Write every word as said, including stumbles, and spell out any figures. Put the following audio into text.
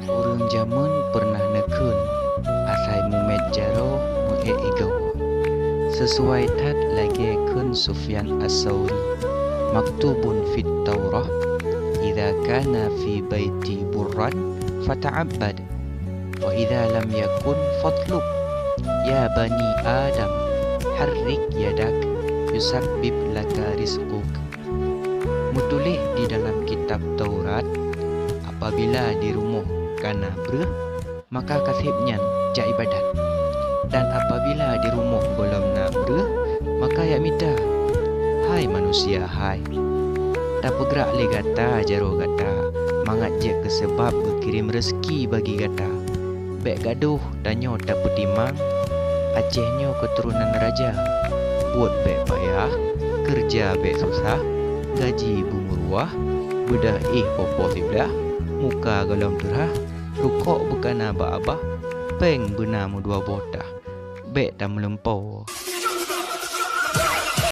Ureuëng jameun peureunah neukheun, asai mumet jaroe meu-ék igoe. Sisuai that lagée kheun Sufyan As-Sauri, "Maktubun fit Taurah, idza kana fi baiti burran fata'abbad, wa idza lam yakun fatlub. Ya bani Adam, harrik yadak, yusabbib laka rizquk." Meutuléh di dalam kitab Taurat, apabila di rumoh ka na breueh, maka kaseb nyan jak iébadat. Dan apabila di rumoh gohlom na breueh, maka yak mita, "Hai manusia hai, tapeugrak lé gata jaroe gata mangat jeuet keu seubab geukirém reuseuki bagi gata. Bék gadôh tanyoe tapeutimang, Aceh nyoe keuturonan raja. Buet bék payah, keureuja bék susah, gaji beumeuruwah, beudah éh poh-poh siblah, muka gohlom teurah, rukok beukana bak abah, péng beuna meudua boh tah. Bék tameulumpoe."